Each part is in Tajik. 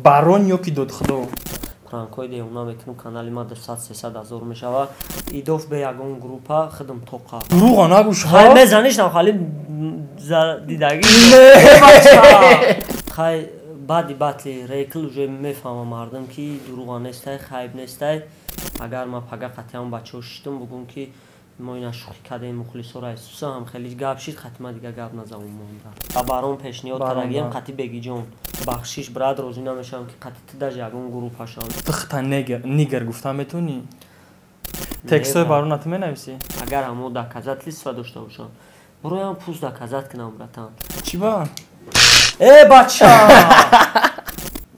Барон ё ки Додхудо? Пранкҳои девона мекунам, канали ма 200-300 ҳазор мешава. Идоф бе ягон группа худам тоқа. Дурӯға нагӯш. Хай, мезаниш, хали дидагӣ. Хай, баъди батли рекл уже мефаҳма мардум, ки дурӯға нестай, хайб нестай. Агар ма пага қатъиан бачаҳо шиштум, бугум, ки мо ина шӯхӣ кардем, мухлисоро эҳсоса ҳам хеле гап шид, хатима дига гап назавом монда. Ба барон пешниҳод кардагием, қати Бегиҷон. Бахшиш, брат, розӣ намешавам, ки қати ту даже ягон группа шавам. Тихта нигер гуфта метавонӣ? Текстҳои барона ту менависӣ? Агар ҳамо доказательства дошта бошам, буроям пуст доказать кунам, братан. Чӣ ба? Э, бача,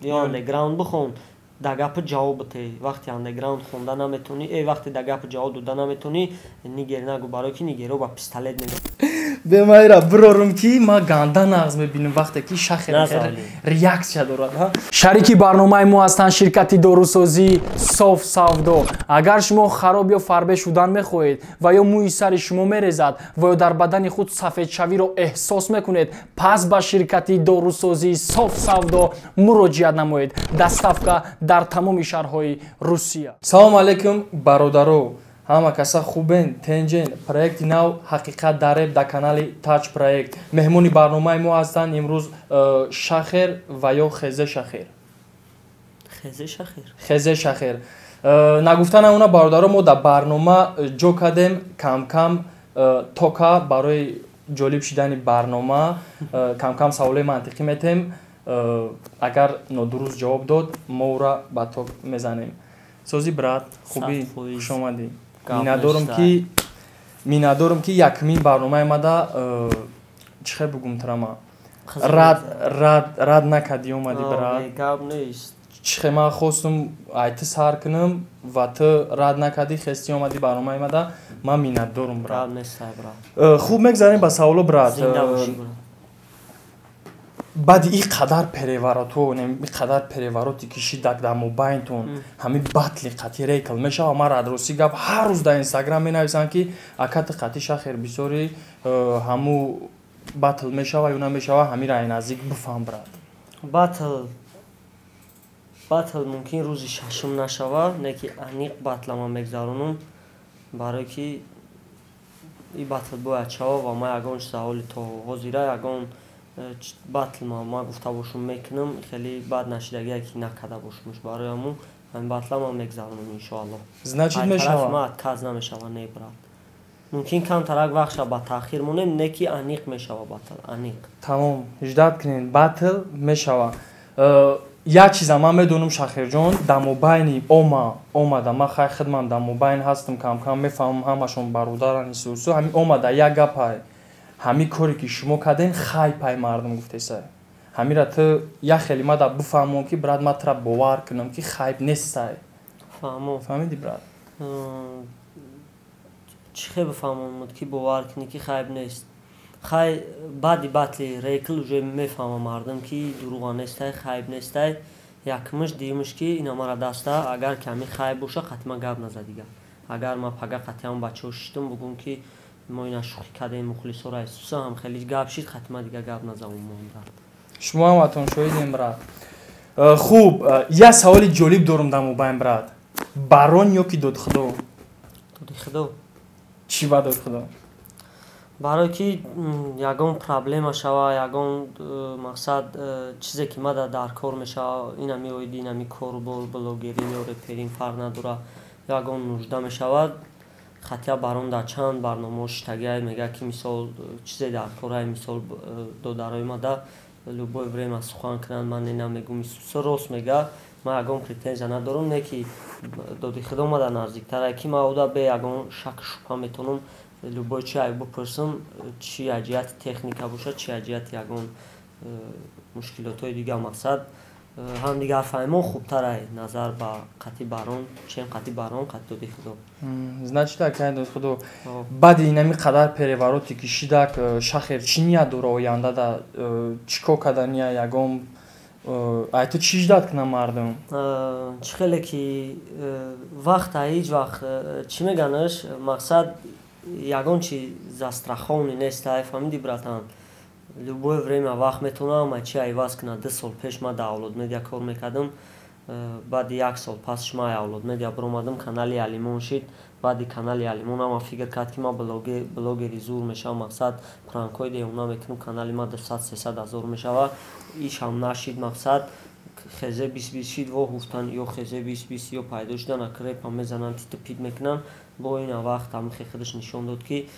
ё андеграунд бихон, да гапи ҷавоб бите. Вақте андеграунд хонда наметонӣ, вақте да гапи ҷавоб дода наметонӣ, нигер нагӯ, барое ки нигеро ба пистолет мега. Бемайра бирорум, ки ма ганда нағз мебинам, вақте ки шахе реаксия дорад. Шарики барномаи мо ҳастанд ширкати дорусозӣ «Соф Савдо». Агар шумо хароб ё фарбе шудан мехоҳед ва ё мӯи сари шумо мерезад ва ё дар бадани худ сафедшавиро эҳсос мекунед, пас ба ширкати дорусозии «Соф Савдо» муроҷиат намоед. Доставка дар тамоми шаҳрҳои Русия. Салому алайкум, бародаро, ҳама каса хубен, тенҷен? Проекти нав «Ҳақиқат дар реп» дар канали Таҷ Проект. Меҳмони барномаи мо ҳастанд имрӯз Шахер ва ё Хезе Шахер. Хезе Шахер. Хезе Шахер. Нагуфта намона, бародаро, мо дар барнома ҷо кардем камкам тока барои ҷолиб шидани барнома, камкам саволои мантиқӣ метем. Агар нодуруст ҷавоб дод, мо ӯра ба ток мезанем. Созӣ, брат, хубӣ? Хушомадӣ. Миннатдорум, ки якумин барномаи мада, чӣ хел бугум, трама рад накардӣ, омадӣ, брат. Гап нест. Чӣ хел ман хостум ай ту сар кунам ва ту рад накардӣ, хестӣ, омадӣ барномаи мада. Ман миннатдорум, брат. Хуб, мегзарем ба саволо, брат. Баъди ин қадар переворотҳо, ин қадар перевороте ки шидак дар мобайнтон, ҳамин батли қати рейкл мешава? Ман радросӣ гап, ҳар рӯз дар Инстаграм менависам, ки акати қати Шахер бисёри ҳаму батл мешава ё намешава. Ҳамира ай наздик бифаҳм, брат. Батл мумкин рӯзи шашум нашава, не ки аниқ батла ман мегзаронам, барое ки ин батл бояд шава. Ва ман ягон чиза ҳоли то ҳозира ягон батл ма гуфта бошум, мекунам, хеле бад нашидагие, ки накарда бошумш. Барои ҳамун ҳамин батла ман мегзаронам, иншоалло. Значит, мешава? Ма отказ намешава, не, брат. Мумкин камтарак вақт ба таъхир монем, не ки аниқ мешава батл, аниқ. Тамом, ждать кунед, батл мешава. Як чиза ман медонам, Шахирҷон, дар мобайни ома омада, ман хай хидмам дар мобайн ҳастам, камкам мефаҳмам, ҳамашон бародаран, исусу. Ҳамин омада як гапай: ҳамин коре ки шумо кардем, хайпай мардум гуфтесай. Ҳамира ту як хеле мада бифаҳмон, ки, брат, ман тура бовар кунам, ки хайп нестай. Фаҳмо. Фаҳмиди, брат? Чӣ хел бифаҳмонмуд, ки бовар кунӣ, ки хайп нест? Хай, баъди батли рекл уже мефаҳма мардум, ки дурӯға нестай, хайп нестай. Якмиш, дуюмиш, ки ина мара даста, агар ки ҳамин хайп боша, қатима гап наза дига. Агар ма пага қатъиан бачаҳо шиштум, бугум, ки мо ина шӯхӣ кардем, мухлисоро эҳсоса ҳам хеле гап шид, қатима дига гап назавом монда. Шумо ҳаматон шоҳидем, брат. Хуб, як саволи ҷолиб дорум дар мобайн, брат. Барон ё ки Додхудо? Додихудо. Чӣ ба Додхудо? Барое ки ягон проблема шава, ягон мақсад, чизе ки мада дар кор мешава, инами оиди инами корубор, блогерим ё реперим, фарқ надора, ягон нужда мешавад, хатия барон дар чанд барномаҳо шитагиай, мега, ки мисол чизе дар корай, мисол додарои мада любое время сухан кунанд, ман ина мегум, исусо рост мега, ман ягон претензия надорам, не ки доди худо мада наздиктарай, ки ман уда бе ягон шак шубҳа метавонам любой чи ай бипурсам, чи аз ҷиҳати техника бошад, чи аз ҷиҳати ягон мушкилотҳои дига. Мақсад, ҳамдигарфаҳмон хубтарай назар ба қати барон, чем қати барон, қати доди худо. Значит, акай доди худо. Баъди инами қадар перевороте ки шидак, Шахер чӣ ният дора ояндада, чӣ кор кардания? Ягон ай ту чӣ ждать кунам мардум? Чӣ хеле ки вақта ҳеҷ вақт, чӣ меганаш, мақсад, ягон чи застрахованный нестай, фаҳмиди, братан? Любое время вақт метавонам ҳама чи айваз кунад. 2 сол пеш ман дар Авлод Медиа кор мекардам. Баъди як сол пасш ман Авлод Медиа биромадам, канали Алимон шид. Баъди канали Алимон ҳама фикр кард, ки ман блогери зур мешавам, мақсад, пранкҳои девона мекунам, канали ман 200-300 ҳазор мешава. Ишам нашид, мақсад, хезе 20-20 шид. Во гуфтан, ё хезе 20-20 ё пайдо шудан, акрепа мезананд, титу пит мекунанд. Бо ина вақт ҳамихе худаш нишон дод, ки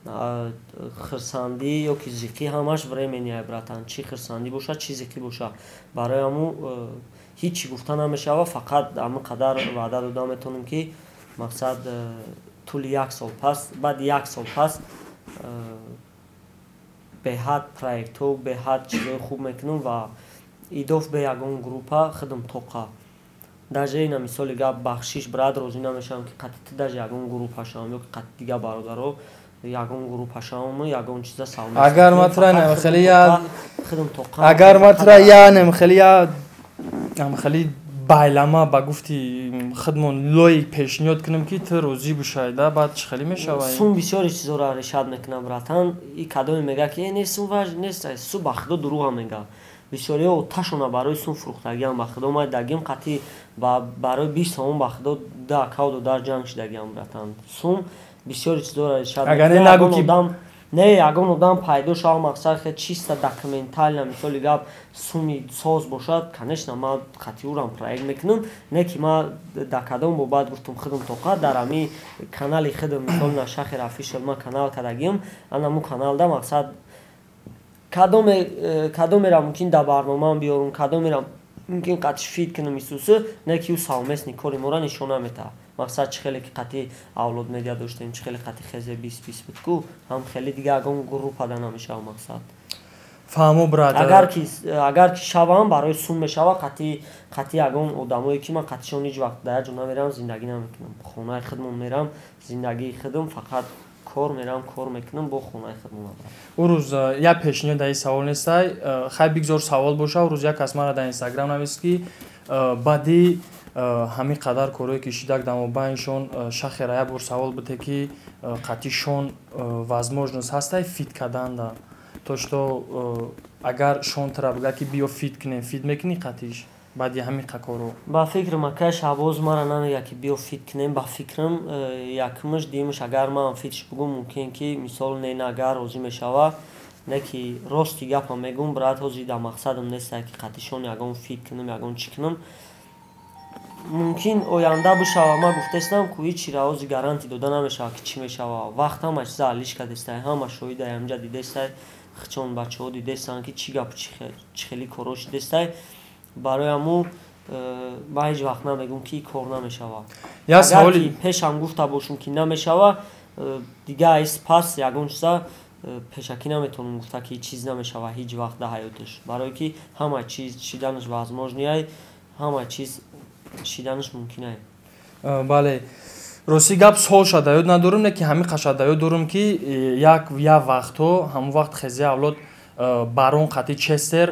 хирсандӣ ё ки зиқӣ ҳамаш временный, братан. Чӣ хирсандӣ бошад, чӣ зиқӣ бошад, барои ҳаму ҳеҷ чӣ гуфта намешава. Фақат ҳамин қадар ваъда дода метавонем, ки мақсад, тӯли як сол пас, баъди як сол пас беҳад проектҳо, беҳад чизҳои хуб мекунам ва идоф бе ягон группа худам тоқа. Даже ина мисоли гап, бахшиш, брат, розӣ намешавам, ки қатъи ту даже ягон группа шавам ё ки қатъи дигар бародаро ягон группа шавам, ягон чиза. Агар матра хеле я худам тоқа. Агар матра я нем хеле я хеле байлама, ба гуфти худмон, лои пешниҳод кунем, ки ту розӣ бошай да, баъд чӣ хеле мешавад? Сум бисёри чизоро решат мекунам, братан. И кадоме мега, ки не, сум важ нест, су ба худо дурӯға мега. Бисёриҳо оташона барои сум фурӯхтагиам. Ба худо, ман дагим қатъи барои 20 сомон, ба худо, да акау додар ҷанг шидагиам, братан. Сум бисёри чизоро решат. Агар не, нагӯ ки Не, ягон одам пайдо шава, мақсад, хе чисто документально, мисоли гап, суми соз бошад, конечно, ман қатъи урам проект мекунам. Не ки ман дар кадом бобат гуфтум, худам тоқа дар ҳами канали худам, мисол, на Шахер Офишал ман канал кардагиам, анаму каналда, мақсад, кадомера мумкин дар барномаам биёрум, кадомера мумкин қатъи фит кунам исусы, не ки ӯ совместный кори моро нишон наметаҳад. Мақсад, чӣ хеле ки қатъи Авлод Медиа доштем, чӣ хеле қатъи хезе 20-20 буд ку, ҳам хеле дига ягон группада намешава, мақсад. Фаҳмо, брат. Агар ки шавам, барои сум мешава, қатъи ягон одамое, ки ман қатъишон ҳеҷ вақт дар як ҷо намерам, зиндагӣ намекунам. Хонаи худмон мерам, зиндагии худам, фақат кор мерам, кор мекунам, бо хонаи худмон. Ӯ рӯз як пешниҳод дар ин савол нестай, хай, бигзор савол боша. Ӯ рӯз як кас мара дар Инстаграм навист, ки баъди ҳамин қадар корҳое ки шидак дар мобайншон, Шахера як бор савол буте, ки қатъишон возможность ҳастай фит карданда, то что агар шон тара бигӯяд, ки биё фит кунем, фит мекунӣ қатъиш баъди ҳамин қакоро? Ба фикрам, акай Шаҳбоз мара намегӯяд, ки биё фит кунем. Ба фикрам, якумаш, дуюмаш, агар ман фитш бугум, мумкин ки, мисол, не, агар розӣ мешава. Не ки рости гапам мегӯм, брат, ҳозир дар мақсадам нестай, ки қатъишон ягон фит кунам, ягон чӣ кунам. Мумкин оянда бишава. Ман гуфтаистам ку, ҳеҷ чиро ҳозир гарантӣ дода намешавад, ки чӣ мешава. Вақт ҳама чиза алиш кардестай, ҳама шоҳидай, ҳаминҷа дидестай, хичон бачаҳо дидестанд, ки чӣ гапу чӣ хели корҳо шидестай. Барои ҳамун ман ҳеҷ вақт намегӯм, ки кор намешава. Агар ки пешам гуфта бошум, ки намешава, дига айс пас ягон чиза пешакӣ наметавонам гуфта, ки чиз намешава ҳеҷ вақт дар ҳаёташ, барое ки ҳама чиз шиданаш возможный, ҳама чиз шиданаш мумкин. Бале, рости гап, сол шада ёд надорум, не ки ҳамин қашада ёд дорум, ки як вақтҳо, ҳамон вақт хезе Авлод, Барон қатъи Честер,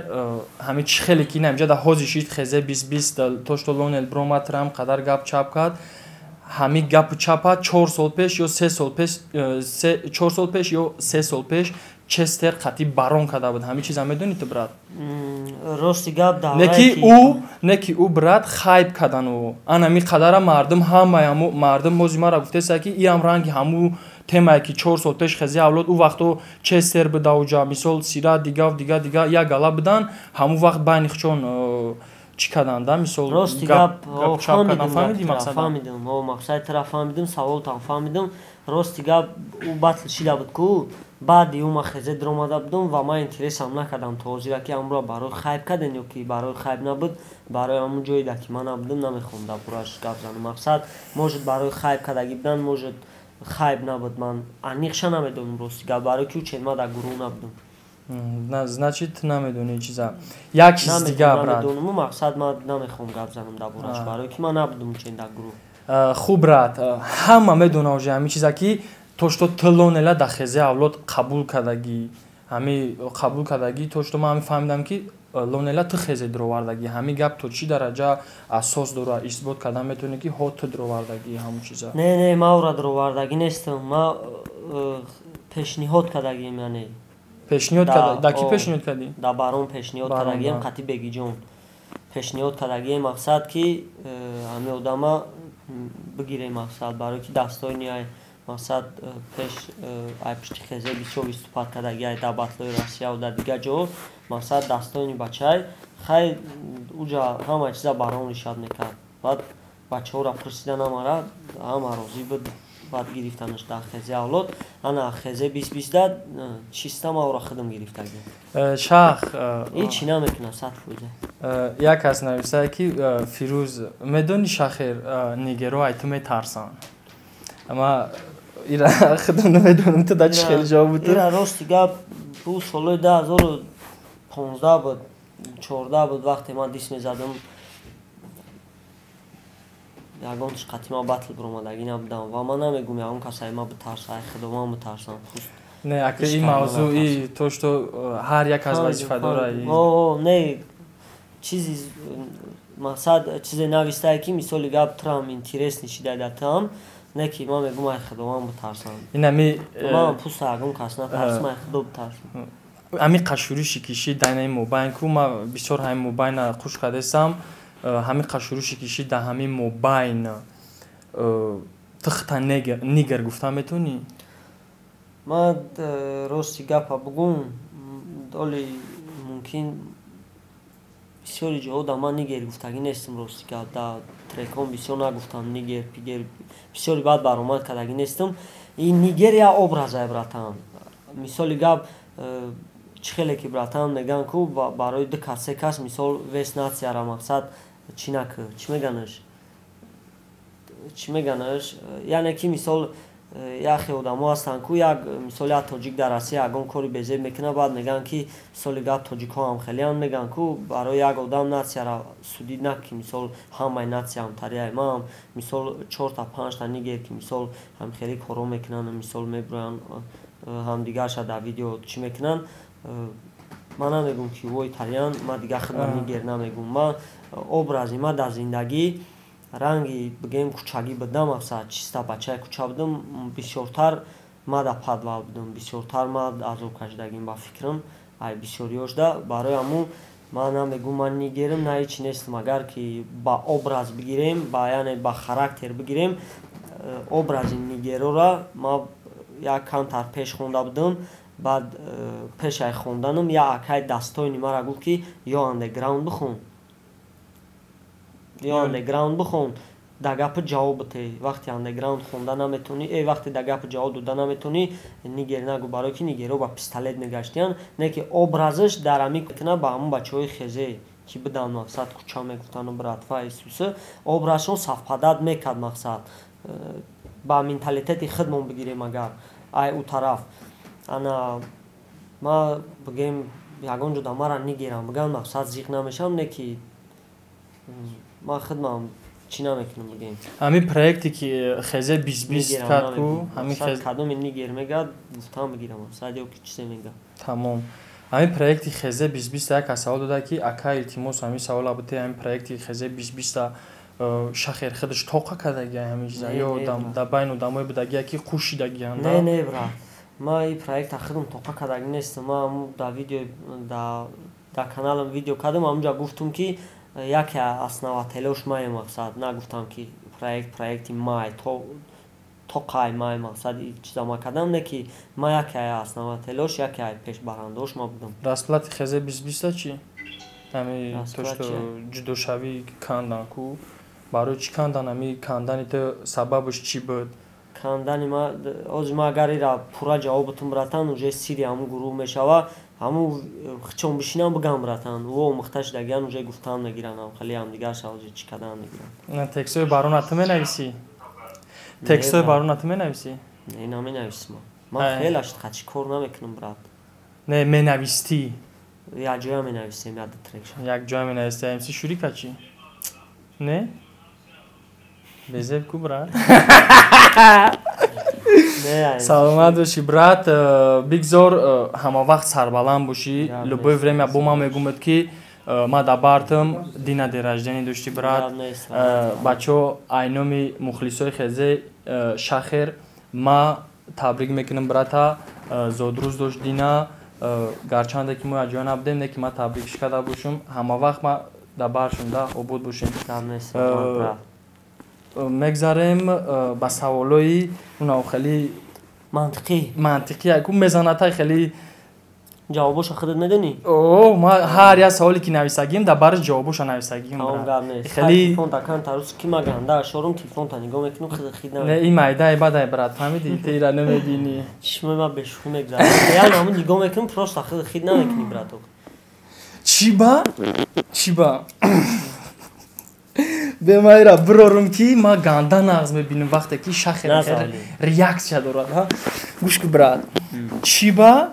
ҳамин чӣ хеле ки ина инҷа да ҳози шид, хезе 20-20, то что Лонел бромад, трам қадар гап чап кард. Ҳамин гапу чапа 4 сол пеш ё 3 сол пеш, 4 сол пеш ё 3 сол пеш Честер қатъи Барон карда буд. Ҳамин чиза медонӣ ту, брат? Рости гап, Не ки ӯ, брат, хайп кардану анами қадара мардум, ҳамаи мардум мози мара гуфтеса, ки иам ранги ҳаму темае, ки 4 сол пеш хези Авлод, ӯ вақто Честер буда, уҷа мисол сира дигав дига дига як гала будан, ҳамун вақт байни хучон чӣ карданд да, мисол. Рости гап, фаҳмидим, мақсади тара фаҳмидим, саволтам фаҳмидим. Рости гап, ӯ батл шида буд ку, баъди ӯ ман хезе даромада будам ва ман интересам накардам то ҳозира, ки амро барои хайп кардем ё ки барои хайп набуд. Барои ҳамун ҷоеда, ки ман набудам, намехоҳам дар борааш гап занам. Мақсад, может, барои хайп кардагӣ будан, может, хайп набуд, ман аниқша намедонам, рости гап, барои ки ӯ чен ман дар гурӯҳ набудам. Значит, намедонӣ чиза. Як чиз дига, брат. Намедонаму, мақсад, ман намехоҳам гап занам дар борааш, барои ки ман набудам чен дар гурӯҳ. Хуб, брат, ҳама медона уже ҳамин чиза, ки то что ту Лонела дар хези Авлод қабул кардагӣ, ҳами қабул кардагӣ, то что ман ҳами фаҳмидам, ки Лонела ту хезе дуровардагӣ. Ҳамин гап то чӣ дараҷа асос дора, исбот кардан метавонӣ, ки ҳо, ту дуровардагӣ ҳамун чиза? Не, не, ман ӯра дуровардагӣ нестам, ман пешниҳод кардагим, яъне. Пешниҳод карда? Да ки пешниҳод кардӣ? Да Барон пешниҳод кардагием, қати Бегиҷон пешниҳод кардагием, мақсад ки ҳамин одама бигирем, мақсад барое ки дастони ай, мақсад пеш ай пишти хезе бисёр выступать кардаги ай дар батлои Россияву дар дигар ҷо, мақсад дастони бачай. Хай, уҷа ҳама чиза Барон решать мекард. Баъд бачаҳоро пурсидан, ҳамара ҳама розӣ буд. Баъд гирифтанаш дар Хезе Авлод. Ана Хезе 20 20-да чиста маро худам гирифтагӣ. Шах. Ҳичи намекунам, 100%. Як кас нависае ки Фирӯз, медони, Шахер, нигеро ай ту метарсанд. Ама ира худам намедонам, ту да чӣ хеле ҷавоб буд. Ира рости гап, бу солҳои 2015 буд, 14 буд, вақте ман дис мезадам, ягон қати ман батл биромадагӣ набудам ва ман намегум ягон кас ай ма битарса, ай худованд битарсам. Не, ака, ин мавзӯи то что ҳар як аз вазифа дора. Не, чизи мақсад чизе навистае ки мисоли гап трам интересный шидай да там, не ки ман мегум ай худованд битарсам. Инами. Ман пуста ягон кас натарсам, ай худо битарсам. Ами қашуриши кишид дар инаи мобайн ку, ма бисёр ҳамин мобайна хуш кардесам. Ҳамин қашуриши кишид дар ҳамин мобайн, тихта нигер гуфта метавонӣ? Ман рости гапа бугум, оли мумкин бисёри ҷоҳо да ман нигер гуфтагӣ нестам. Рости гап, да трекон бисёр нагуфтам нигер пигер, бисёри баъд баромад кардагӣ нестам. Ин нигер як образае, братан. Мисоли гап, чӣ хеле ки, братан, мегӯянд ку барои ду кас, се кас, мисол, весь нацияра мақсад чӣ накӯ, чӣ меганаш, чӣ меганаш, яъне ки мисол яхе одамо ҳастанд ку, як мисол як тоҷик дар Россия ягон кори безеб мекунад, баъд мегӯянд ки мисоли гап тоҷикҳо ҳам хелеанд. Мегӯянд ку барои як одам нацияра судить нак, ки мисол ҳамаи нация ҳамтарияй. Ман мисол чорта панҷта нигер ки мисол ҳамхели корҳо мекунанд, мисол мебуранд ҳамдигарша дар видео чӣ мекунанд, ман намегӯм ки вой тариян. Ман дигар худам нигер намегӯм. Ман образи ман дар зиндагӣ ранги бигӯем кӯчагӣ будам, мақсад чиста бачаи кӯча будам. Бисёртар ма дар подвал будам, бисёртар ма азоб кашидагим ба фикрам ай бисёриёшда. Барои ҳамун ман намегӯм ман нигерам, на ҳечи нестам. Агар ки ба образ бигирем, ба яъне ба характер бигирем, образи нигерора ма як камтар пеш хонда будам. Баъд пешай хонданам як акай дастоини мара гуфт ки ё андеграунд бихон, ё андеграунд бихон, да гапи ҷавоб бите. Вақте андеграунд хонда наметавонӣ, вақте да гапи ҷавоб дода наметавонӣ, нигер нагӯ, барое ки нигерҳо ба пистолет мегаштиянд. Не ки образаш дар ҳамин кна ба ҳамон бачаҳои хезе ки буданд, мақсад кӯча мегуфтану братва исуса, образшон совпадать мекард. Мақсад ба менталитети худмон бигирем, агар ай ӯ тараф ана ма бигем, ягон ҷо да мара нигерам бигам, мақсад зиқ намешавам. Не ки ман худмам чӣ намекунам, бигем. Ҳамин проекте ки Хезе 20 20 кард ку, ҳамин кадоме нигер мегӯяд, гуфтам бигирам, мақсад ё ки чизе мегӯяд. Тамом. Ҳамин проекти Хезе 20 20-а як кас савол дода ки ака, илтимос, ҳамин савола бите: ҳамин проекти Хезе 20 20-а Шахер худаш тоқа кардагия ҳамин чиза ё дар байни одамое будагия ки қӯшидагиянд? Не, не, брат, ман ин проекта худам тоқа кардагӣ нестам. Ман дар видео дар каналам видео кардам, ҳамунҷа гуфтум ки яке основателош мае. Мақсад нагуфтам ки проект проекти май, тоқай май, мақсад чиза ма кардам. Не ки ма яке основателош, яке пешбарандош ма будам. Расплати Хезе 20 20-а чӣ? Ҳами то что ҷудошавӣ кандан ку, барои чӣ кандан? Ҳами кандани ту сабабаш чӣ буд? Кандани ма, ҳозир ма агар ира пурра ҷавоб бутум, братан, уже сири ҳамун гурӯҳ мешава. Ҳамун хичон бишинам бигам, братан, во омӯхта шудагиан уже гуфтан мегиранд, хеле ҳамдигарша ҳозир чӣ кардан мегиранд. Текстҳои барона ту менависӣ? Текстҳои барона ту менависӣ? Не, наменависам. Ман хеле ашт кор намекунам, брат. Не, менавистӣ? Як ҷоя менависем, як трек. Як ҷоя менавистӣ. МС Шурика чӣ? Не, безеб ку, брат. Саломат бошӣ, брат. Бигзор ҳама вақт сарбаланд бошӣ. Любое время бо ман мегӯмад ки ма дар бартам. Дина день рождения дошти, брат. Бачаҳо, айноми мухлисои Хезе Шахер ма табрик мекунам брата. Зодрӯз дошт дина. Гарчанде ки мо якҷоя набудем, не ки ман табрикш карда бошам, ҳама вақт ман дар баршум да обод бошем. Мегзарем ба саволои унав хеле мантиқӣ. Мантиқӣ ку мезанатай хеле. Ҷавобоша худат медонӣ? О, ма ҳар як саволе ки нависагим, дар барш ҷавобоша нависагим. Хеле телефонта кан тарус ки ма ганда ашорум, телефонта нигоҳ мекунам, хид хид на. Не, ин майдаи бадай, брат, фаҳмидӣ? Ти ира намебинӣ. Чишмои ма бешӯхӣ мегзарад. Реально ҳамун нигоҳ мекунам, просто хид хид намекунӣ, браток. Чӣ ба? Чӣ ба? Бемайра бирорум ки ма ганда нағз мебинам вақте ки шахе реаксия дорад, ҳа? Гӯш ку, брат. Чӣ ба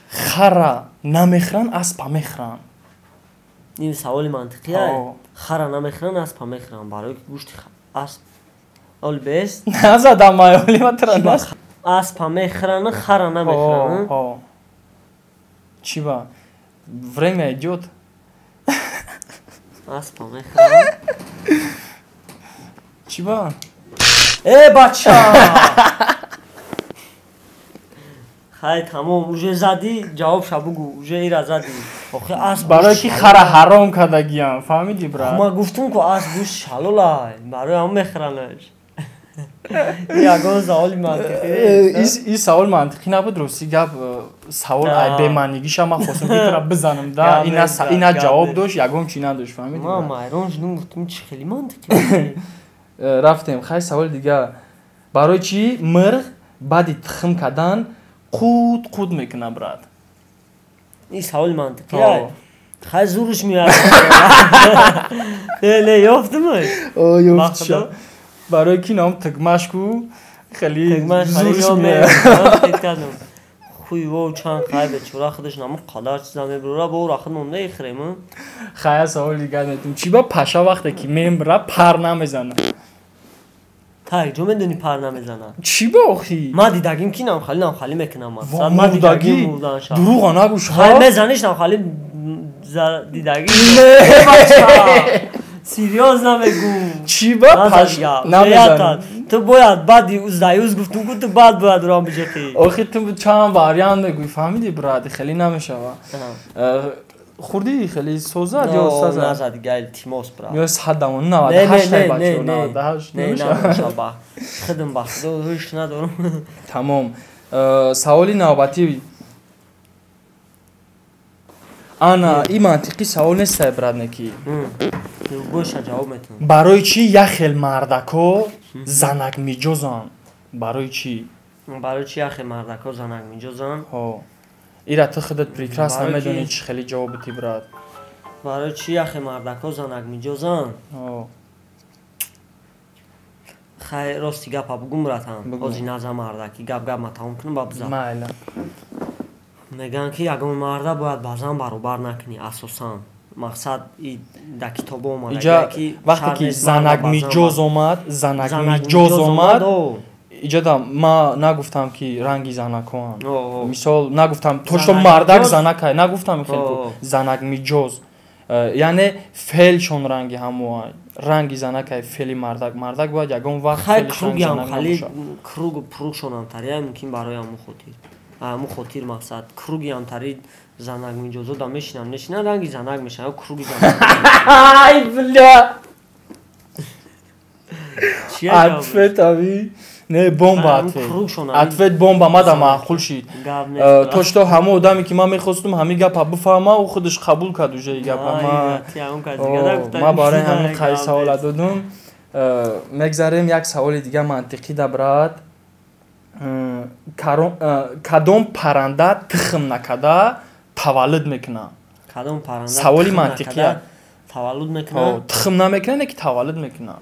хара намехӯранд, аспа мехӯранд? Ин саволи мантиқия. Хара намехӯранд, аспа мехӯранд. Барои ки гӯшти асп оли бест? Назадам май, оли ма тра нас. Аспа мехӯранд, хара намехӯранд. Чӣ ба? Время идёт. Аспа мехӯранд. Чӣ ба? Э, бача! Хай, тамом, уже задӣ, ҷавобша бугу, уже ира задӣ. Охи асп барои ки хара ҳаром кардагиям, фаҳмидӣ, брат? Ма гуфтум ку асп гӯшт ҳалолай, барои ҳам мехӯранаш. Ягон саволи мантиқӣ. Ин савол мантиқӣ набуд, рости гап, савол ай бемаънигиша ман хостам ки тура бизанам да, ина ҷавоб дошт, ягон чӣ надошт, фаҳмидӣ? Ма майрон шудум, гуфтум чӣ хеле мантиқӣ. Рафтем, хай, саволи дигар. Барои чӣ мирғ баъди тухм кардан қуд қуд мекунад, брат? Ин саволи мантиқия. Хай, зурш меяд. Не, не, ёфтумаш. Ёфтша. Барои ки ном тигмаш ку хеле зурш меяд. Хуй во чанд хай бечора худаш наму қадар чиза мебурора, бо ра худ монда ихрем. Хай, саволи дигар метум. Чӣ ба паша вақте ки мембра пар намезанад? Так, ҷо медони пар намезанад? Чӣ ба охи? Ма дидагим ки намхали намхали мекунам. Мурдагӣ? Дурӯға нагӯш. Хай, мезаниш намхали дидагӣ. Серьёз намегӯм. Чӣ ба паша намезанад? Ту бояд баъди заюз гуфтум ку ту баъд бояд ром биҷиқӣ. Охи ту чанд вариант мегӯӣ, фаҳмидӣ, брат, хеле намешава. Хурди хеле созад ё сазад? Назад, дига илтимос, брат. Ё садамон 98 бачо, 98 намешава. Худам ба худо ҳуш надорам. Тамом. Саволи навбатӣ. Ана, ин мантиқӣ савол нестай, брат, неки. Боша ҷавоб метавонам. Барои чӣ як хел мардако занак миҷозанд? Барои чӣ? Барои чӣ як хел мардако занак миҷозанд? Ҳо. Ира ту худат прекрасно медонӣ чӣ хеле ҷавоби ти, брат. Барои чӣ як хел мардако занак миҷозанд? Ҳо. Хай, рости гапа бугум, братан. Ози наза мардаки гап гап ма тамом кунам, ба бизан. Майла. Мегӯянд ки ягон марда бояд ба зан баробар накунӣ асосан. Мақсад дар китобо омада ки вақте ки занак миҷоз омад, занак миҷоз омад, иҷода ма нагуфтам ки ранги занакоам. Мисол нагуфтам то что мардак занакай, нагуфтам хел занак миҷоз. Яъне феълшон ранги ҳамоай. Ранги занакай феъли мардак. Мардак бояд ягон вақт феълшон занак набошад. Кругу пругшонам тария мумкин барои ҳамун хотир. Ҳамун хотир мақсад круги ҳамтари занак миҷозо да мешинам, мешинам ранги занак мешинам, круги занак. Ай бля! Ответ ави? Не, бомба ответ. Ответ бомба мада маъқул шид. То что ҳамон одаме ки ман мехостум ҳамин гапа бифаҳма, ӯ худаш қабул кард уже ин гапа. Ма барои ҳамин қай савола додум. Мегзарем як саволи дига мантиқӣ да, брат. Кадом парранда тухм накарда таваллуд мекунад? Кадом парранда саволи мантиқия. Таваллуд мекунад? Тухм намекунад, не ки таваллуд мекунад.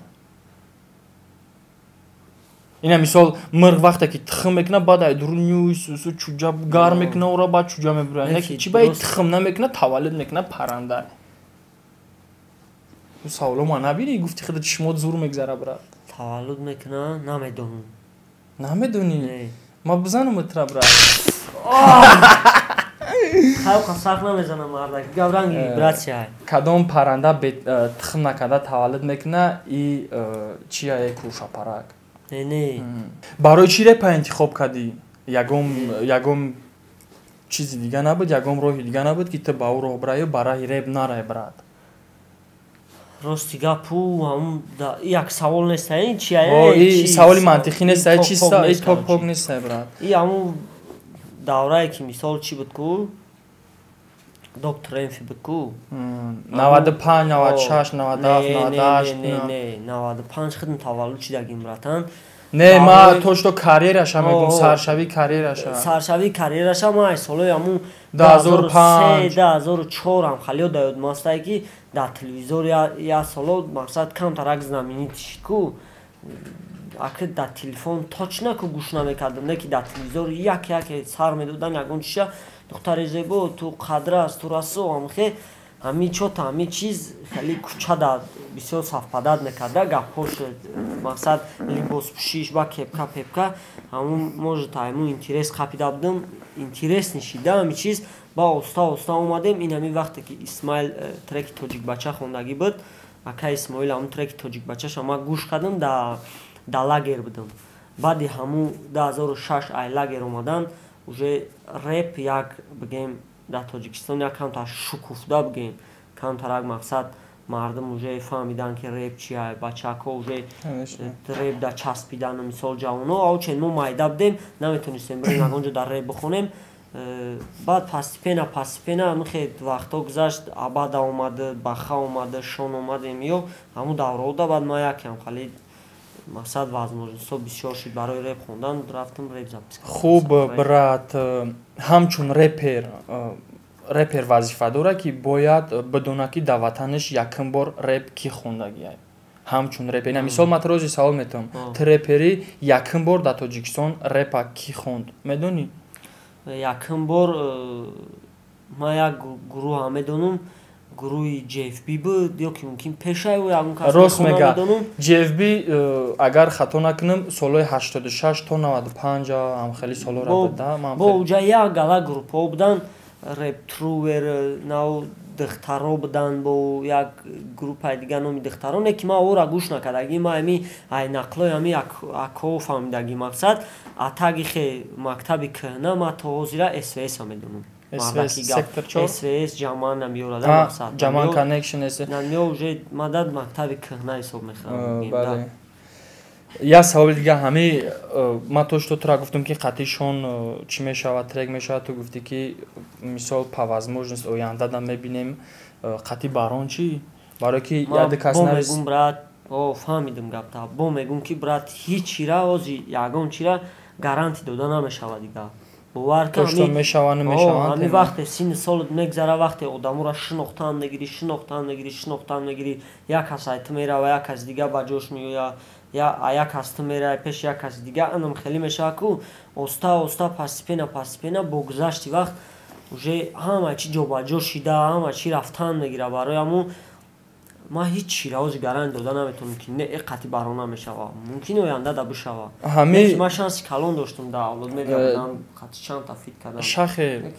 Ина мисол мирғ вақте ки тухм мекунад, баъд ай дурун сусу чуҷа гарм мекунад, ӯро баъд чуҷа мебурад. Не ки чӣ ба тухм намекунад, таваллуд мекунад парранда. Ӯ саволо ма набинӣ, гуфти худат чишмот зур мегзара, брат. Таваллуд мекунад, намедонам. Намедонӣ? Ма бизанам тра, брат. Халқа сахт намезанам, мардак. Гап ранги вибратсия. Кадом парранда тухм накарда таваллуд мекунад и чия кӯшапарак? Не, не. Барои чӣ репа интихоб кардӣ? Ягон ягон Чизи дига набуд, ягон роҳи дига набуд, ки ту ба ӯ роҳ бирай ё ба раҳи реп нарай, брат? Рости гапу, як савол неста, ин чи? Саволи мантиқӣ неста, чи ток пок неста, брат. И ҳамун даврае ки, мисол, чӣ буд ку, Доктор Эмфи буд ку. 95, 96, 97, 98. Не, 95 худм таваллуд шидагим, братан. Не, ма то что карьераша мегум, саршавии карьераша. Саршавии карьераша ма солои ҳамун 2005. 2004 ам халиё да ёдм астае, ки дар телевизор як соло, мақсад, камтарак знаменит шид ку. Аки дар телефон точно ку гӯш намекардам, не ки дар телевизор як яке сар медодан ягон чиша: «Духтари зебо, ту қадрас, ту расо». Амхе ҳами чота, ҳами чиз хеле кучада бисёр совпадать мекарда гапҳош, мақсад, либоспӯшиш ба кепка пепка. Ҳамун, может, ҳамун интерес қапида будам, интерес нишида ҳами чиз. Ба оста оста омадем. Ин ҳами вақте ки Исмаил треки «Тоҷикбача» хондагӣ буд, ака Исмоил, ҳамун треки «Тоҷикбачаша» ма гӯш кардам, да лагер будам. Баъди ҳамун 2006 ай лагер омадан, уже реп як, бигем, дар Тоҷикистон як камтар шукуфта, бигем, камтарак, мақсад, мардум уже фаҳмидан, ки реп чия, бачаҳако уже реп да часпидану, мисол, ҷавоно. Авчен мо майда будем, наметонистем бирем ягон ҷо дар реп бихонем. Баъд постепенно, постепенно михе вақтҳо гузашт, Абада омада, Баха омада, Шон омадем ё ҳамун давраода. Баъд ма якам хали, мақсад, возможностҳо бисёр шуд барои реп хондан, рафтам, реп запись. Хуб, брат, ҳамчун репер, репер вазифа дорад, ки бояд бидонад, ки дар ватанаш якум бор реп кӣ хондагиай. Ҳамчун репер, на, мисол, ман рози савол метавам: ту репери, якум бор дар Тоҷикистон репа кӣ хонд, медонӣ? Якум бор ман як гурӯҳа медонам, гурӯҳи JFB буд ё ки мумкин пешаи ягон кас. Рост мега, JFB, агар хато накунам, солҳои 86 то 95 ҳам хеле солҳоро буд. Бо уҷа як гала группҳо буданд, Рептруер, нав духтаро буданд, бо як группаи дига номи духтаро, не ки ман ора гӯш накардагӣ. Ма ами ай нақлои ами акҳо фаҳмидагӣ, мақсад, атаги хе мактаби кӯҳна. Ма то ҳозира СВС-а медонам. СВС, Ҷаман намеёрада, мақсад. Ҷаман Connection. Намё уже мадад мактаби кӯҳна ҳисоб мехӯрам. Як саволи дига. Ҳами ман то что тура гуфтам, ки қатъишон чӣ мешавад, трек мешавад, ту гуфтӣ, ки, мисол, по возможность ояндада мебинем. Қатъи Барон чӣ? Барое ки яде кас мегум, брат, о, фаҳмидим гапта. Бо мегум, ки, брат, ҳеҷ чира ҳози ягон чира гарантӣ дода намешавад дига. Бовар ҳами вақте синни солат мегзара, вақте одаморо шинохтан мегирӣ, шинохтан мегирӣ, шинохтан мегирӣ, як кас ай ту мерава, як каси дига ба ҷош меояд, як кас ту мерава пеши як каси дига, анам хеле мешавад ку. Оста оста, постепенно, постепенно, бо гузашти вақт уже ҳама чи ҷобаҷо шида, ҳама чи рафтан мегира. Барои ҳамун ман ҳеҷ чира ҳози гарант дода наметавонам, ки не, қати барона мешава, мумкин оянда да бишава. Ман шанси калон доштам, да Авлод Медиа будам, қати чандта фит кардам. Шахе,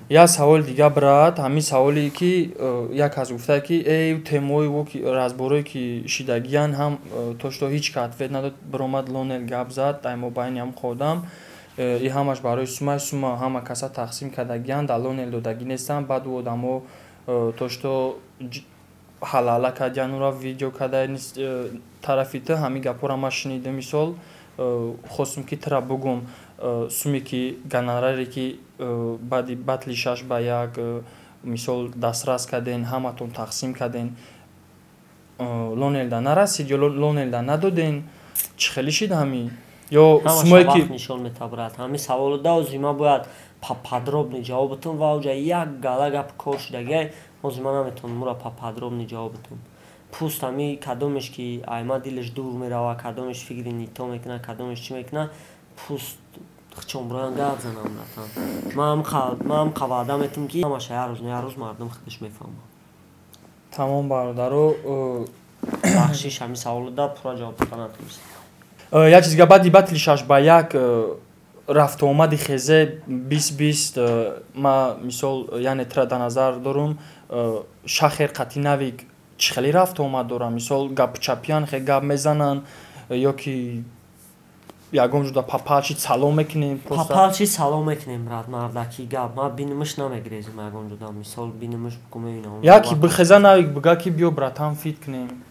як саволи дига, брат. Ҳамин саволе, ки як кас гуфта, ки эй, темои разборое ки шидагиян ҳам, то что ҳеҷ ка ответ надод, биромад Лонел гап зад, ай мобайни ҳам ходам, и ҳамаш барои сумай сума ҳама каса тақсим кардагиян, дар Лонел додагӣ нестанд. Баъд ӯ одамо то что ҳалала кардиянура видео карда тарафи ту. Ҳамин гапҳоро ман шунидам, мисол, хостум, ки тура бугум. Суме ки, гонораре ки баъди батли 6 ба 1, мисол, дастрас карден, ҳаматон тақсим карден, Лонелда нарасид ё Лонелда надоден? Чӣ хеле шид ҳамин ё сумое ки нишон метабрад? Ҳамин саволу да ози ман бояд подробно ҷавоб битам ва оҷа як гала гап кор шудагиай. Ҳозир ман наметавонам ура подробно ҷавоб битам. Пуст ҳами кадомеш ки айма дилаш дур мерава, кадомеш фикри нито мекунад, кадомеш чӣ мекунад, пуст хчомброян гап занам. Ратан, ман ҳам ваъда метам, ки ҳамаша як рӯз, як рӯз мардум худаш мефаҳмад. Тамом, бародаро. Бахшиш, ҳамин саволу да пурра ҷавоб дода натонистам. Як чиз, баъди батли 6 ба 1 рафтуомади хезе бист бист, ма, мисол, яъне тра дар назар дорум, Шахер қати Навик чӣ хеле рафтуомад дорам? Мисол, гапчапиян, хе гап мезананд ё ки? Ягон ҷуда папалчи салом мекунем? Папалчи салом мекунем, брат, мардаки гап. Ма бинимиш намегирезем ягон ҷуда, мисол, бинимиш бикумем. Яки бихеза, навик бига ки биё, братан, фит кунем.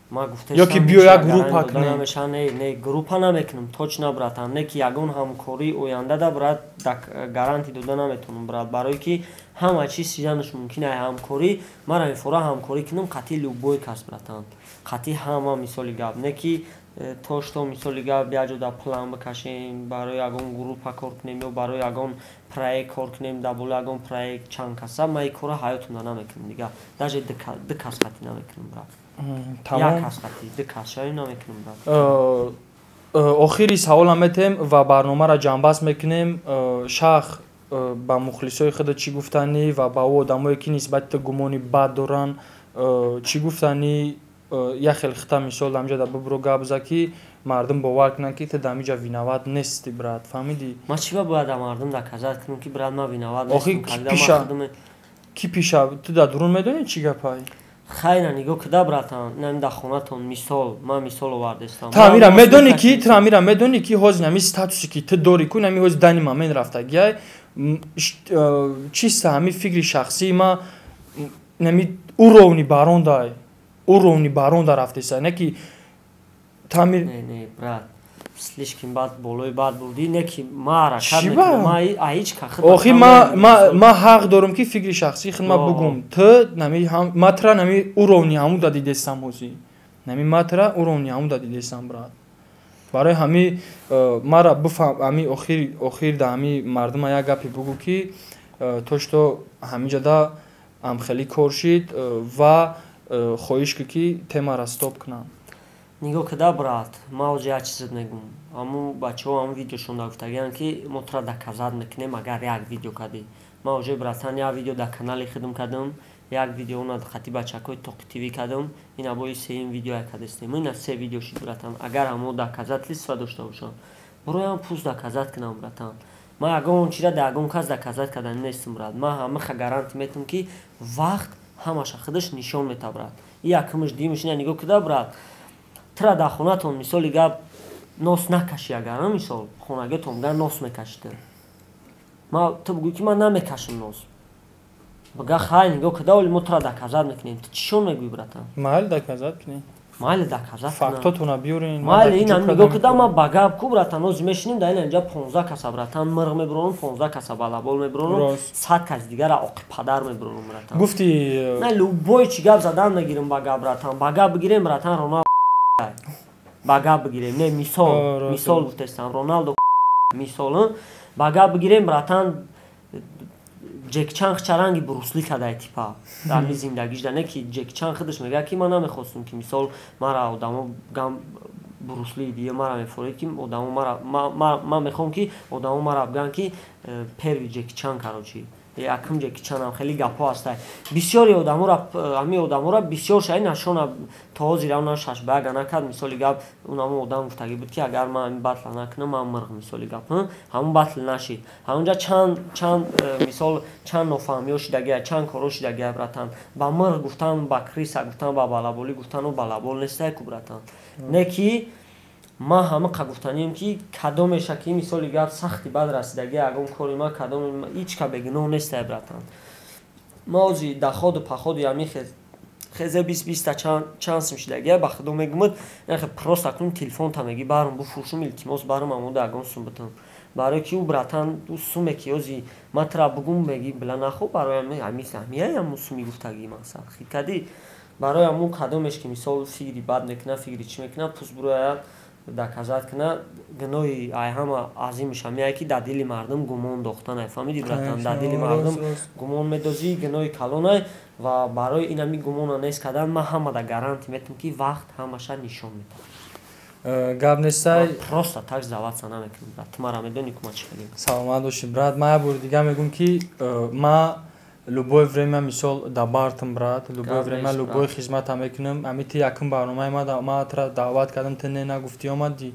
Ма гуфтам. Ё ки биё, як группа кунем. Намеша, не, не, группа намекунем точно, братан, не ки ягон ҳамкории оянда да, брат, гарантӣ дода наметавонам, брат, барое ки ҳама чиз сиданаш мумкин. Ай ҳамкорӣ мара мефора ҳамкорӣ кунам қатъи любой кас, братан, қатъи ҳама, мисоли гап, не ки то что, мисоли гап, як ҷода план бикашем, барои ягон группа кор кунем ё барои ягон проект кор кунем, дар болои ягон проект чанд каса. Ман ин кора ҳаётумда намекунам дига, даже ду кас қатъи намекунам, брат, як кас қатъи, ду кас шавем, намекунам, брат. Охири саволам метем ва барномаро ҷамъбаст мекунем. Шах, ба мухлисои худа чӣ гуфтанӣ ва ба ӯ одамое, ки нисбати ту гумони бад доранд, чӣ гуфтанӣ? Як хел хита, мисол, дамҷа бибуро, гап за, ки мардум бовар кунанд, ки ту дамиҷа виноват нести, брат, фаҳмидӣ? Ма чӣ ба бояд мардум доказать кунам, ки, брат, ман виноват нестам? Ки пиша, ту дар дурун медонӣ, чӣ гапай? Хайна, нигоҳ кида, братан, инам дар хонатон, мисол, ман мисол овардестам. Ту амира медонӣ, ки ту амира медонӣ, ки ҳозир ҳами статусе, ки ту дорӣ ку, ҳами ҳозир дани момент рафтагиай, чиста, ҳами фикри шахсии ма, нами уровни барондай, уровни баронда рафтеса, не ки тамир. Не, не, брат, слишком бад болои бад бурдӣ, не ки ма ҳаракат мекунам, ма ҳеҷ ка Охи, ма ҳақ дорам, ки фикри шахсии худ ма бугум. Ту нами ма тра нами уровни ҳамуда дидестам, ҳозир нами ма тра уровни ҳамуда дидестам, брат. Барои ҳами мара бифаҳм, ҳами охир да ҳами мардума як гапе бугӯ, ки то что ҳамиҷада амхелӣ кор шид, ва хоҳиш ку, ки темара стоп кунам. Нигоҳ кида, брат, ман ҳозир як чизет мегӯм. Ҳамун бачаҳо ҳамун видеошон гуфтагиянд, ки мо тура доказать мекунем, агар як видео кардӣ. Ман уже, братан, як видео дар канали худам кардам, як видео она хати бачакҳои Тоқи ТВ кардам, ина бои сеюм видео кардастем, ина се видео шид, братан. Агар ҳамо доказательства дошта бошанд, буроям, пусть доказать кунам, братан. Ман ягон чиза дар ягон кас доказать кардани нестам, брат. Ман ҳамаха гарантӣ метавам, ки вақт ҳамаша худаш нишон метавад, брат. И якумш, дуюмш, ина нигоҳ кида, брат, тура дар хонатон, мисоли гап, нос накашӣ, агар, мисол, хонагиатон гар нос мекашида, ма ту бугӯӣ, ки ман намекашам нос, бага: «Хай, нигоҳ кида, оли мо тура доказать мекунем», ту чишон мегӯӣ, братан? Майли, доказать кунем. Майли, доказать. Фактотона биёрен. Майли, ина нигоҳ кида, ма ба гап ку, братан, ҳозир мешинем дар ина инҷа, 15 каса, братан, мирғ мебуронам, 15 каса балабол мебуронам, 100 кас дигара оқи падар мебуронам, братан. Гуфти. На любой чи гап задан мегирам ба гап, братан, ба гап бигирем, братан, Роналдо ба гап бигирем, не, мисол, мисол гуфтестам, Роналдо, мисол, ба гап бигирем, братан, Ҷекчан чаранги Брусли кадай, типа, дар ми зиндагишда, не ки Ҷекчан худаш мегӯяд, ки ман намехостум, ки, мисол, мара одамо гам Брусли дия, мара мефоред, ки одамо мара, ман мехоҳам, ки одамо мара бигӯянд, ки первый Ҷекчан, короче, якум Ҷекчанам. Хеле гапҳо ҳастай. Бисёри одамора, ҳамин одамора бисёр шаи нашона, то ҳозир ана шашбага накард. Мисоли гап, унамо одам гуфтагӣ буд, ки агар ман ҳамин батла накунам, ман мирғ, мисоли гап, ҳамун батл нашид. Ҳамунҷа чанд, чанд, мисол, чанд нофаҳмиҳо шидагия, чанд корҳо шидагия, братан. Ба мирғ гуфтан, ба крыса гуфтан, ба балаболӣ гуфтану балабол нестай ку, братан. Не ки ман ҳамақа гуфтанием, ки кадомеша ки, мисоли гап, сахти бад расидаги ягон кори ма, кадоме, ҳеҷ ка бегуноҳ нестай, братан. Ма ҳозир доходу походи ҳамин хезе бист биста чанд сум шидагия, ба худо мегумад, яхе просто акнун телефонта меги: «Барм буфурӯшум, илтимос, барм амода ягон сум битам», барое ки ӯ, братан, ӯ суме ки ҳози ма тура бугум, меги: «Била, нахо, барои ҳамияй ҳамун суми гуфтагӣ мақсад хит кардӣ». Барои ҳамун кадомеш ки, мисол, фикри бад мекунад, фикри чӣ мекунад, пусть бурояд, доказать кунад. Гуноҳи ай ҳама азимаш ҳамияе, ки дар дили мардум гумон дохтанай, фаҳмидӣ, братан? Дар дили мардум гумон медозӣ, гуноҳи калонай. Ва барои ин ҳами гумона нест кардан, ман ҳамада гарантӣ метавам, ки вақт ҳамаша нишон медиҳад. Гап нестай. Просто так сдаваться намекунам, брат, ту мара медонӣ, ку ма чӣ кардем. Саломат бошӣ, брат. Ман як бори дига мегӯм, ки ма Любое время, мисол, да бартам, брат, любое время, любой хизмата мекунам. Ами ти якум барномаи ма тра даъват кардам, ту не нагуфтӣ, омадӣ,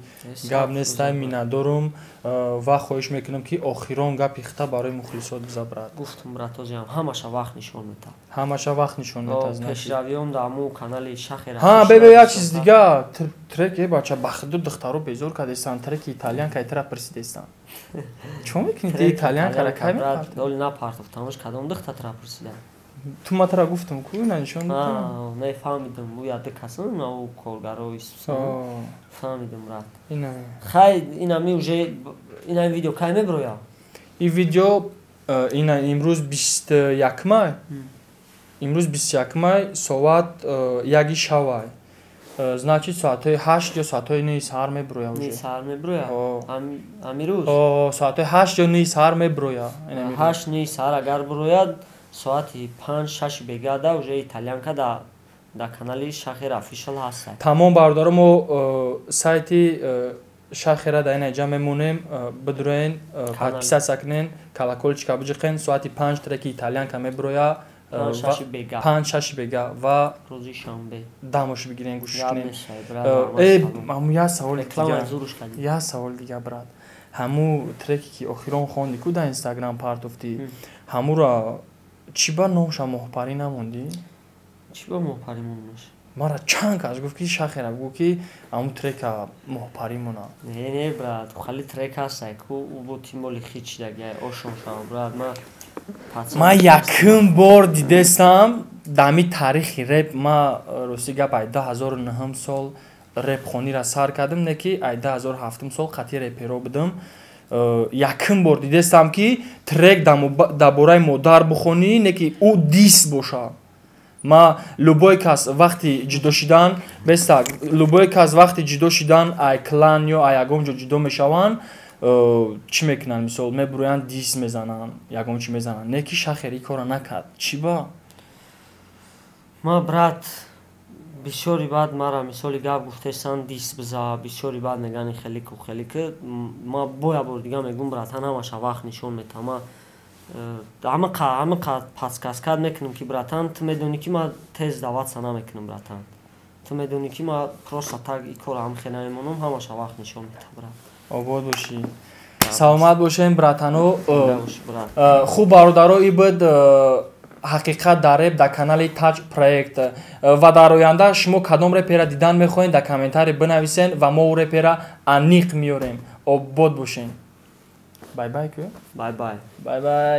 гап нестай, миннатдорум ва хоҳиш мекунам, ки охирон гапи хита барои мухлисот биза, брат. Гуфтум, брат, озиам ҳамаша вақт нишон метавад. Ҳамаша вақт нишон метавад. Пешравиём да ҳамун канали Шахера. Ҳа, бебе, як чиз дига, трек, е бача, ба худу духтаро безор кардестан, треки итальянка тра пурсидестан. Чо мекунӣ ти итальянкара кай мепартофт? Оли напартофтамаш, кадом духта тра пурсида? Ту ма тра гуфтам ку, ина нишон додам. Не фаҳмидам, ӯ яде касан, на ӯ коргаро исусан. Фаҳмидам, брат. Ина. Хай, ина ми уже ина видео кай меброя? И видео ина имрӯз 21 май. Имрӯз 21 май, соат 1 шавай. Значит, соатҳои 8 ё соатҳои 9 саҳар меброя уже. 9 саҳар меброя? Амирӯз? Соатҳои 8 ё 9 саҳар меброя. 8 9 саҳар агар брояд, соати 5-6 бегада уже итальянка да канали Шахер Official ҳаст. Тамом, бародаро, мо сайти Шахера дар ина ҷа мемонем, бидроен, подписаться кунен, колокольчика биҷиқен, соати 5 треки итальянка меброя. 5-6 бега ва рӯзи шанбе. Дамош бигирен, гӯш кунем. Э, ҳаму як саволи дига, як саволи дига, брат. Ҳаму треке ки охирон хонди ку, дар Инстаграм партофтӣ, ҳамура чӣ ба номша Моҳпарӣ намондӣ? Чӣ ба Моҳпарӣ монмаш? Мара чанд кас гуфт, ки Шахера гӯ, ки ҳамун трека Моҳпарӣ мона. Не, не, брат, хали трек ҳастай ку, ӯ бо тимоли хич дагай ошон шава, брат, ма Ман якум бор дидестам дами таърихи реп. Ма, рости гап, ай 2009 сол репхонира сар кардам, не ки ай 2007 сол қатъи реперо будам. Якум бор дидестам, ки трек дар бораи модар бухонӣ, не ки ӯ дисс боша. Ма любой кас вақти ҷудо шидан беста, любой кас вақти ҷудо шидан ай клан ё ай ягон ҷо ҷудо мешаванд, чӣ мекунанд? Мисол, мебурӯянд, дисс мезананд, ягон чӣ мезананд. Не ки Шахер ин корро накард, чӣ ба? Ма, брат, бисёри баъд мара, мисоли гап, гуфтесан, дисс биза, бисёри баъд мегани хелику хелику. Ма бо як бори дига мегӯм, братан, ҳамаша вақт нишон метавам. Ма ҳама подсказка мекунам, ки, братан, ту медонӣ, ки ма тез даватса намекунам, братан, ту медонӣ, ки ма просто так и корро ҳам хе намемонам, ҳамаша вақт нишон метавам, брат. Обод бошӣ, саломат бошем, братано. Хуб, бародаро, и буд «Ҳақиқат дар реп» дар канали Таҷ Проект. Ва дар оянда шумо кадом репера дидан мехоҳед, дар комментарий бинависен ва мо ӯ репера аниқ меёрем. Обод бошен, бай бай ку. Бай бай. Бай бай.